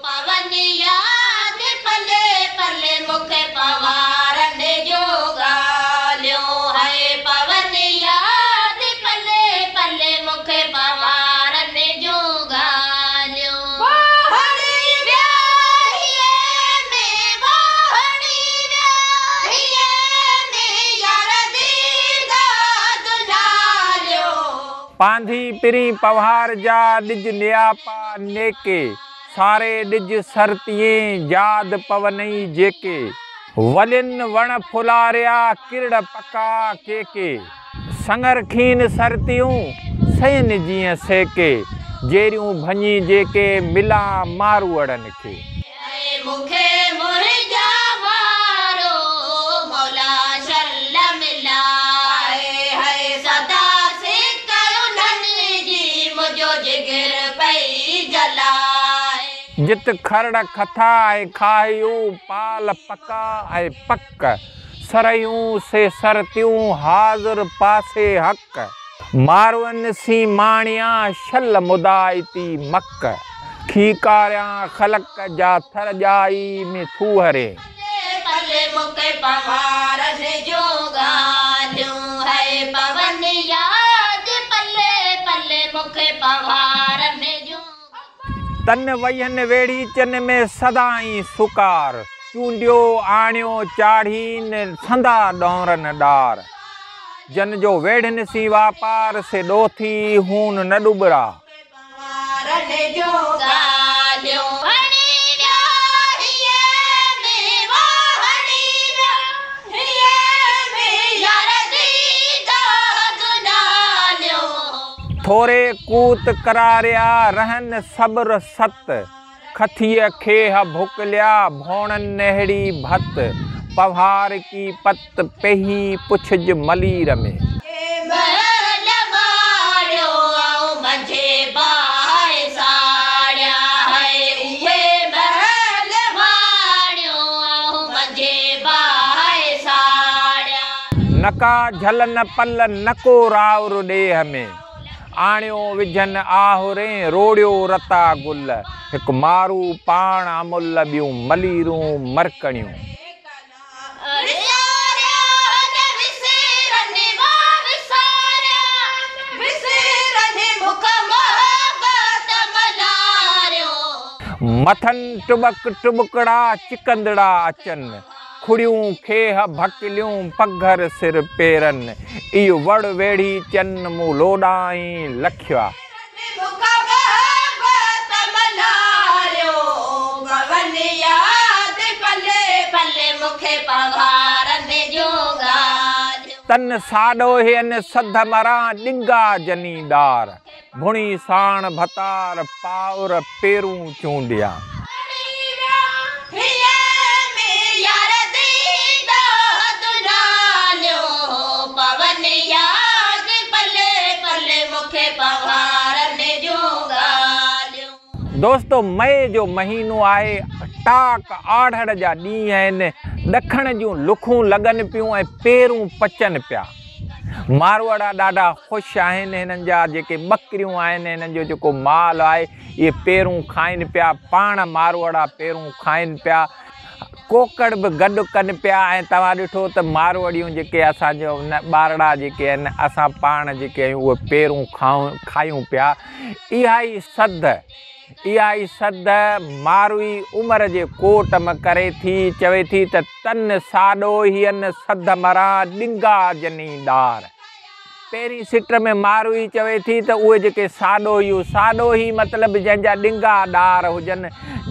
پون ياد پلي پلي مونکي پنهوارن جون ڳالهيون، هاء پون ياد پلي پلي مونکي پنهوارن جون ڳالهيون. واهڻي وياهيء ۾، واهڻي وياهيء ۾ يار ديدار دلاليو. پانڌي پرين پنهوار جا ڏج نياپا نيڪي، ساري ڏج سرتيين ياد پونئي جيڪي. ولين وڻ ڦلاريا ڪرڙ پڪا ڪيڪي، سڱر کين سرتيون سئن جيئن سيڪي، جيريون ڀڃي جيڪي ملان ماروئڙن کي. اي مونکي منهنجا مارو مولا شل ملائي، هاء سدا سڪ انهن جي منهنجو جگر پئي جلائي. جت کرڙ کٿا ۽ کاهيون پال پڪا ۽ پڪ، سرهيون سي سرتيون حاضر پاسي حق، ماروئن سين ماڻيان شل مدائتي مڪ، کيڪاريان خلق جا ٿر ڄائي ۾ ٿوهري. پلي پلي مونکي پنهوارن جون ڳالهيون، هاء پون ياد پلي پلي مونکي پنهوارن جون. تن ويهن ويڙهيچن ۾ سدائين سڪار، چونڊيو آڻيو چاڙهين سندا ڏونرن ڏار. جن جو ويڙهن سين واپار، سي ڏوٿي هون نه ڏٻرا. پنهوارن جون ڳالهيون. هڻي ويا هينئين ۾، واهڻي ويا هينئين ۾، يار ديدار دناليو. ٿوري ڪوت قراريا رهن صبر ست، کٿيء کيهه ڀڪليا ڀوڻن نهڙي ڀت، پنهوار ڪي پت پيهي پڇج ملير ۾. محل ماڙيو آئون منجهي باهه ساڙيا، هاء اهي محل ماڙيو آئون منجهي باهه ساڙيا. نڪا جهل نه پل نڪو رائور ڏيهه ۾، آڻيو وجهن آهورين روڙيو رتا گل، هڪ مارو پاڻ امل ٻيون مليرون مرڪڻيون. وساريا نه وسرن وا وساريا، وسرن مون کان محبت ملاريو. مٿن ٽٻڪ ٽٻڪڙا چڪندڙا اچن، کڙيون کيهه ڀڪليون پگهر سر پيرن، اهو وڙ ويڙهيچن مون لوڏائين لکيا. مون کان محبت ملاريو، پون ياد پلي پلي مونکي پنهوارن جون ڳالهيون. تن ساڏوهين سڌ مران ڏنگا جني ڏار، ڀڻي ساڻ ڀتار پائور پيرون چونڊيان. هڻي ويا هينئين ۾ يار ديدار دناليو، پون ياد پلي پلي مونکي پنهوارن جون ڳالهيون. دوستو مئي جو مهينو آهي، ٽاڪ آڙهڙ جا ڏينهن آهن، ڏکڻ جون لکون لڳن پيون ۽ پيرون پچن پيا. ماروئڙا ڏاڍا خوش آهن، هنن جا جيڪي ٻڪريون آهن، هنن جو جيڪو مال آهي، اهي پيرون کائن پيا، پاڻ ماروئڙا پيرون کائن پيا، ڪوڪڙ به گڏ ڪن پيا. ۽ توهان ڏٺو ته ماروئڙيون جيڪي اسان جو ٻارڙا جيڪي آهن، اسان پاڻ جيڪي آهيون اهي پيرون کايون پيا. اها ئي سڌ، اها ئي سڌ ماروئي عمر جي ڪوٽ ۾ ڪري ٿي، چوي ٿي ته تن ساڏوهين سڌ مران ڏنگا جني ڏار. پهرين سٽ ۾ ماروئي چوي ٿي ته اهي جيڪي ساڏوهيون، ساڏوهي مطلب جنهن جا ڏنگا ڏار هجن،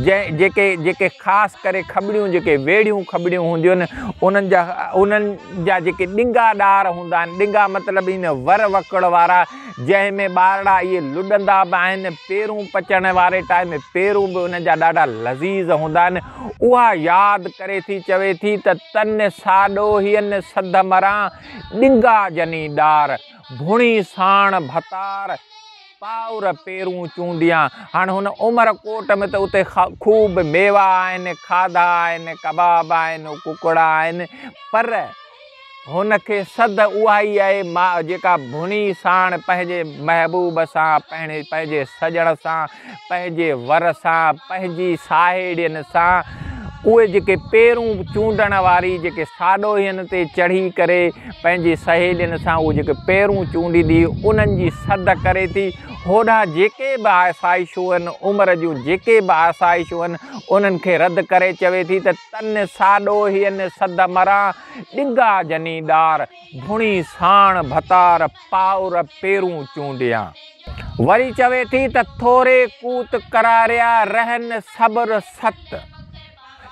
جنهن جيڪي جيڪي خاص ڪري کٻڙيون جيڪي ويڙهيون کٻڙيون هونديون آهن، انهن جا جيڪي ڏنگا ڏار هوندا آهن، ڏنگا مطلب ان ور وڪڙ وارا، جنهن ۾ ٻارڙا اهي لڏندا به آهن، پيرون پچڻ واري ٽائيم ۾ پيرون به انهن جا ڏاڍا لذيذ هوندا آهن، اها ياد ڪري ٿي چوي ٿي ته تن ساڏوهين سڌ مران ڏنگا جني ڏار، ڀڻي ساڻ ڀتار، پائور پيرون چونڊيان. هاڻ هن عمر ڪوٽ ۾ ته اتي خوب ميوا آهن، کاڌا آهن، ڪباب آهن، ڪڪڙا آهن، پر هن کي سڌ اها ئي آهي جيڪا ڀڻي ساڻ پنهنجي محبوب سان، پنهنجي سڄڻ سان، پنهنجي ور سان، پنهنجي ساهيڙين سان، اهي جيڪي پيرون چونڊڻ واري جيڪي ساڏوهين تي چڙهي ڪري پنهنجي سهيلين سان اهي جيڪي پيرون چونڊيندي انهن جي سڌ ڪري ٿي. هوڏانهن جيڪي به آسائشون آهن، عمر جون جيڪي به آسائشون آهن، انهن کي رد ڪري چوي ٿي ته تن ساڏوهين سڌ مران، ڏنگا جني ڏار، ڀڻي ساڻ ڀتار، پائور پيرون چونڊيان. وري چوي ٿي ته ٿوري ڪوت قراريا، رهن صبر ست.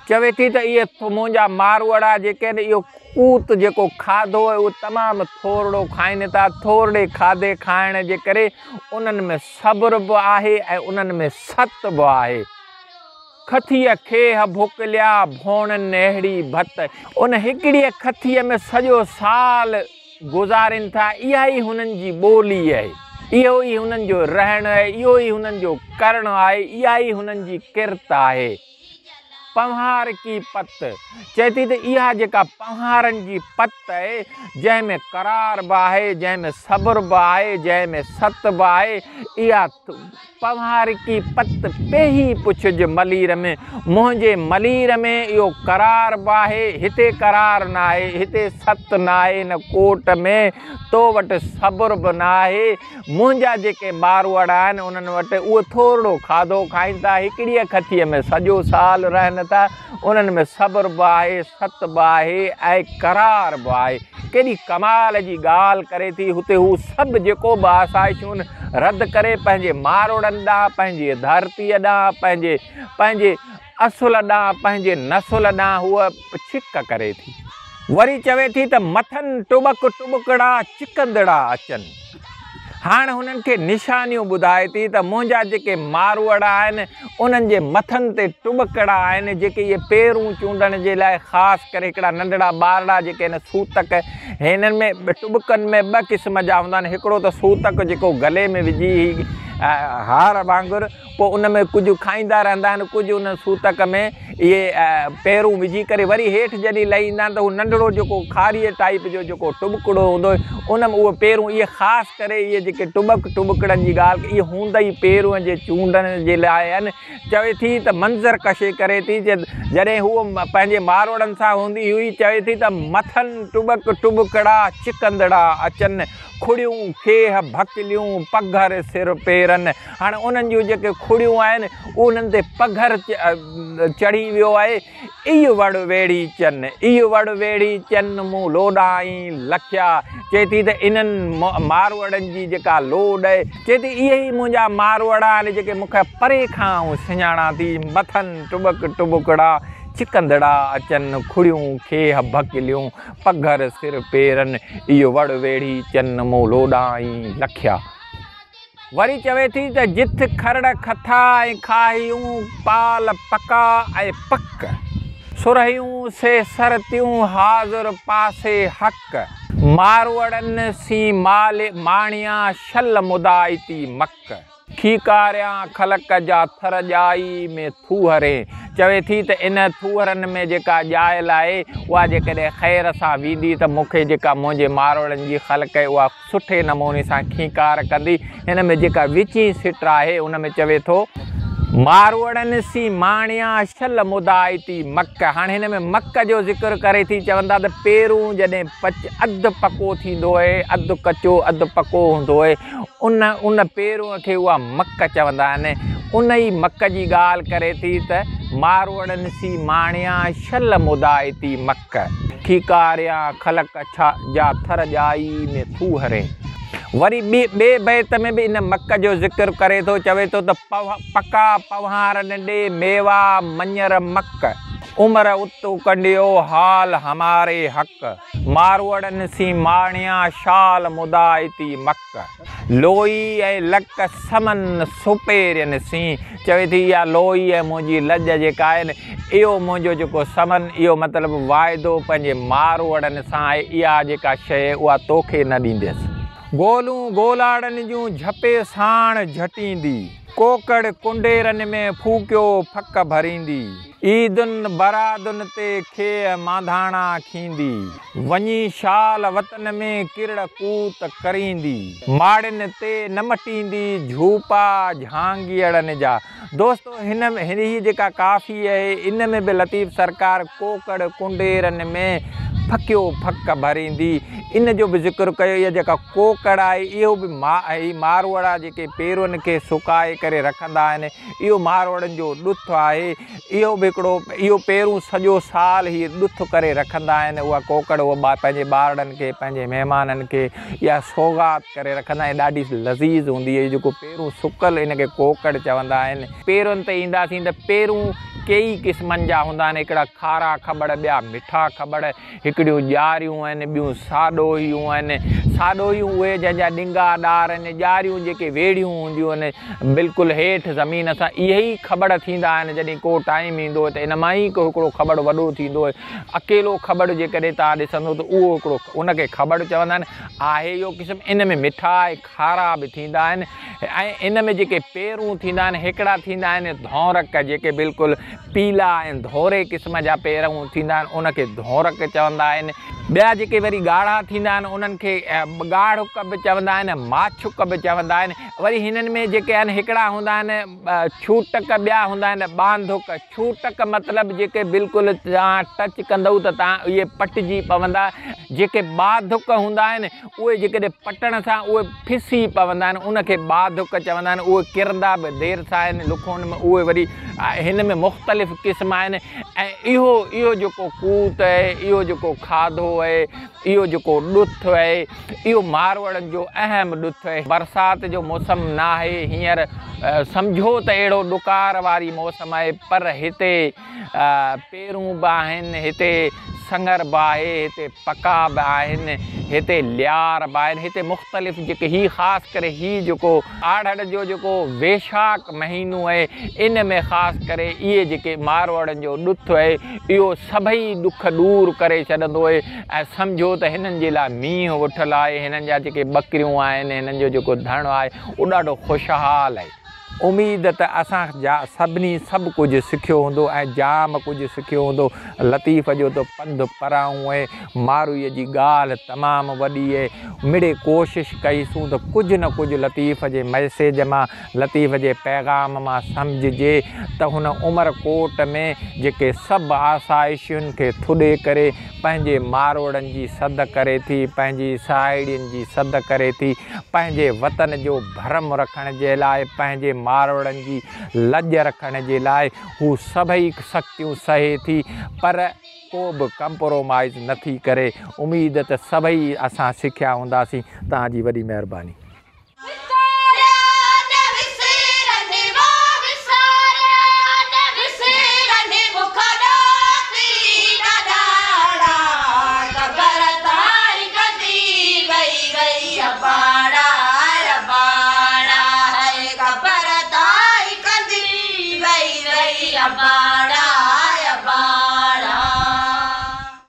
چوي ٿي ته اهي منهنجا ماروئڙا جيڪي آهن اهو ڪوت جيڪو کاڌو آهي اهو تمام ٿورڙو کائين ٿا، ٿورڙي کاڌي کائڻ جي ڪري انهن ۾ صبر به آهي ۽ انهن ۾ ست به آهي. کٿيء کيهه ڀوڪليا، ڀوڻن اهڙي ڀت. ان هڪڙيء کٿيء ۾ سڄو سال گذارين ٿا. اها ئي هنن جي ٻولي آهي، اهو ئي هنن جو رهڻ آهي، اهو ئي هنن جو ڪرڻ آهي، اها ئي هنن جي ڪرت آهي. پنهوارڪي پت، چئي ٿي ته اها جيڪا پنهوارن جي پت آهي، جنهن ۾ قرار به آهي، جنهن ۾ صبر به آهي، جنهن ۾ ست به آهي، اها پنهوارڪي پت پيهي پڇج ملير ۾، منهنجي ملير ۾ اهو قرار به آهي، هتي قرار ناهي، هتي ست ناهي هن ڪوٽ ۾، تو وٽ صبر به ناهي، منهنجا جيڪي ماروئڙا آهن انهن وٽ اهو ٿورڙو کاڌو کائين ٿا، هڪڙيء کٿيء ۾ سڄو سال رهن ٿا، انهن ۾ صبر به آهي، ست به آهي ۽ قرار به آهي. ڪيڏي ڪمال جي ڳالهه ڪري ٿي، هتي هو سڀ جيڪو به آسائشون رد ڪري پنهنجي ماروئڙن ڏانهن، پنهنجي ڌرتيء ڏانهن، پنهنجي پنهنجي اصل ڏانهن، پنهنجي نسل ڏانهن هوء ڇڪ ڪري ٿي. وري چوي ٿي ته مٿن ٽٻڪ ٽٻڪڙا چڪندڙا اچن. هاڻ هنن کي نشانيون ٻڌائي ٿي ته منهنجا جيڪي ماروئڙا آهن انهن جي مٿن تي ٽٻڪڙا آهن جيڪي اهي پيرون چونڊڻ جي لاء خاص ڪري هڪڙا ننڍڙا ٻارڙا جيڪي آهن سوتڪ هنن ۾ ٽٻڪن ۾ ٻه قسم جا هوندا آهن هڪڙو ته سوتڪ جيڪو گلي ۾ وجهي هار وانگر پوء ان ۾ ڪجهه کائيندا رهندا آهن، ڪجهه ان سوتڪ ۾ اهي پيرون وجهي ڪري وري هيٺ جڏهن لهي ايندا آهن ته هو ننڍڙو جيڪو کاريء ٽائيپ جو جيڪو ٽٻڪڙو هوندو آهي ان ۾ اهي پيرون اهي خاص ڪري اهي جيڪي ٽٻڪ ٽٻڪڙن جي ڳالهه اهي هوندا ئي پيرون جي چونڊڻ جي لاء آهن. چوي ٿي ته منظر ڪشي ڪري ٿي جڏهن هوء پنهنجي ماروئڙن سان هوندي هئي چوي ٿي ته مٿن ٽٻڪ ٽٻڪڙا چڪندڙا اچن کڙيون، کيهه، ڀڪليون، پگهر سر پيرن. هاڻي انهن جون جيڪي کڙيون آهن، انهن تي پگهر چڙهي ويو آهي. اي وڙ ويڙهيچن، اي وڙ ويڙهيچن، مون لوڏائين لکيا. چئي ٿي ته انهن ماروئڙن جي جيڪا لوڏ آهي، چئي ٿي اهي ئي منهنجا ماروئڙا آهن، جيڪي مون کي پري کان آئون سڃاڻان ٿي. مٿن ٽٻڪ ٽٻڪڙا، چڪندڙا اچن، کڙيون، کيهه، ڀڪليون، پگهر سر پيرن، اهو وڙ ويڙهي چن مون لوڏائين لکيا. وري چوي ٿي ته جت کرڙ کٿا ۽ کاهيون، پال پڪا ۽ پڪ. سرهيون سي سرتيون حاضر پاسي حق. ماروئڙن سين ماڻيا شل مدائتي مڪ. کيڪاريان خلق جا ٿر ڄائي ۾ ٿوهرين. چوي ٿي ته ان ٿوهرن ۾ جيڪا ڄايل آهي، اها جيڪڏهن خير سان ويندي ته مون کي جيڪا منهنجي ماروئڙن جي خلق آهي، اها سٺي نموني سان کيڪار ڪندي. هن ۾ جيڪا وچين سٽ آهي، ان ۾ چوي ٿو. ماروئڙن سين ماڻيان شل مدائتي مڪ. هاڻي هن ۾ مڪ جو ذڪر ڪري ٿي، چون ٿا ته پيرون جڏهن پچ اڌ پڪو ٿيندو آهي، اڌ ڪچو اڌ پڪو هوندو آهي، ان ان پيرونء کي اها مڪ چوندا آهن. ان ئي مڪ جي ڳالهه ڪري ٿي ته، ماروئڙن سين ماڻيان، شل مدائتي مڪ. کيڪاريان خلق ڇا جا ٿر ڄائي ۾ ٿوهرين. وري ٻي ٻئي بيت ۾ به ان مڪ جو ذڪر ڪري ٿو، چوي ٿو ته، پڪا پوهارن ڏي ميوا مڃر مڪ. عمر ات اڪنڊيو حال هماري حق. ماروئڙن سين ماڻيان شال مدائتي مڪ. لوئي ۽ لڪ سمن سپيرين سين. چوي ٿي اها لوئي ۽ منهنجي لڄ جيڪا آهي نه اهو منهنجو جيڪو سمن اهو مطلب واعدو پنهنجي ماروئڙن سان آهي اها جيڪا شيء اها توکي نه ڏينديس. گولون گولاڙن جون جهپي ساڻ جهٽيندي. ڪوڪڙ ڪنڊيرن ۾ ڦوڪيو ڦڪ ڀريندي. عيدن برادن تي کيهه مانڌاڻا کيندي. وڃي شال وطن ۾ ڪرڙ ڪوت ڪريندي. ماڙين تي نه مٽيندي جهوپا جهانگيئڙن جا. دوستو هن هي جيڪا ڪافي اهي ان ۾ به لطيف سرڪار ڪوڪڙ ڪنڊيرن ۾ ڦڪيو ڦڪ ڀريندي ان جو به ذڪر ڪيو. اها جيڪا ڪوڪڙ آهي اهو به هي ماروئڙا جيڪي پيرن کي سڪائي ڪري رکندا آهن اهو ماروئڙن جو ڏٿ آهي. اهو به هڪڙو اهو پيرون سڄو سال هي ڏٿ ڪري رکندا آهن. اها ڪوڪڙ اهو پنهنجي ٻارڙن کي پنهنجي مهمانن کي اها سوغات ڪري رکندا آهن. ڏاڍي لذيذ هوندي آهي. جيڪو پيرون سڪل ان کي ڪوڪڙ چوندا آهن. پيرن تي اينداسين ته پيرون ڪيئي قسمن جا هوندا آهن. هڪڙا کارا کٻڙ، ٻيا مٺا کٻڙ، هڪڙيون ڄاريون آهن، ٻيون ساڏوهيون آهن. ساڏوهيون اهي جنهن جا ڏنگا ڏار آهن. ڄاريون جيڪي ويڙهيون هونديون آهن بلڪل هيٺ زمين سان اهي ئي کٻڙ ٿيندا آهن. جڏهن ڪو ٽائيم ايندو آهي ته ان مان ئي ڪو هڪڙو کٻڙ وڏو ٿيندو آهي. اڪيلو کٻڙ جيڪڏهن توهان ڏسندو ته اهو هڪڙو ان کي کٻڙ چوندا آهن. آهي اهو قسم ان ۾ مٺا ۽ کارا به ٿيندا آهن ۽ ان ۾ جيڪي پيرون ٿيندا آهن هڪڙا ٿيندا آهن ڌونرڪ جيڪي بلڪل پيلا ۽ ڌوري قسم جا پيرون ٿيندا آهن ان کي ڌونرڪ چوندا آهن. ٻيا جيڪي وري ڳاڙها ٿيندا آهن انهن کي ڳاڙهڪ به چوندا آهن ماڇڪ به چوندا آهن. وري هنن ۾ جيڪي آهن هڪڙا هوندا آهن ڇوٽڪ ٻيا هوندا آهن ٻانڌڪ. ڇوٽڪ مطلب جيڪي بلڪل توهان ٽچ ڪندؤ ته توهان اهي پٽجي پوندا. جيڪي ٻاڌڪ هوندا آهن اهي جيڪڏهن پٽڻ سان اهي ڦسي پوندا آهن ان کي ٻاڌڪ چوندا آهن. اهي ڪرندا به دير سان آهن لکون ۾ اهي وري هن ۾ مختلف قسم آهن. ۽ اهو اهو جيڪو ڪوت آهي اهو جيڪو کاڌو آهي اهو جيڪو ڏٿ آهي اهو ماروئڙن جو اهم ڏٿ آهي. برسات جو موسم ناهي هينئر سمجهو ته اهڙو ڏڪار واري موسم آهي پر هتي پيرون به آهن هتي سڱر به آهي هتي پڪا به آهن هتي ليار به آهن هتي مختلف جيڪي هي خاص ڪري هي جيڪو آڙهڙ جو جيڪو ويشاڪ مهينو آهي ان ۾ خاص ڪري اهي جيڪي ماروئڙن جو ڏٿ آهي اهو سڀئي ڏک ڏور ڪري ڇڏندو آهي. ۽ سمجهو ته هنن جي لاء مينهن وٺل آهي، هنن جا جيڪي ٻڪريون آهن، هنن جو جيڪو ڌڻ آهي، اهو ڏاڍو خوشحال آهي. اميد ته اسان جا سڀني سڀ ڪجهه سکيو هوندو ۽ جام ڪجهه سکيو هوندو. لطيف جو ته پنڌ پرائون آهي، ماروئيء جي ڳالهه تمام وڏي آهي. مڙئي ڪوشش ڪئيسون ته ڪجهه نه ڪجهه لطيف جي ميسيج مان، لطيف جي پيغام مان سمجهجي ته هن عمر ڪوٽ ۾ جيڪي سڀ آسائشين کي ٿڏي ڪري پنهنجي ماروئڙن جي سڌ ڪري ٿي، پنهنجي ساهيڙين جي سڌ ڪري ٿي، پنهنجي وطن جو ڀرم رکڻ جي لاء، پنهنجي ماروئڙن جي لڄ رکڻ جي لاء هو سڀئي سختيون سهي ٿي پر ڪو به ڪمپرومائيز نه ٿي ڪري. اميد ته سڀئي اسان سکيا هونداسين. توهان جي وڏي مهرباني. اباڻا.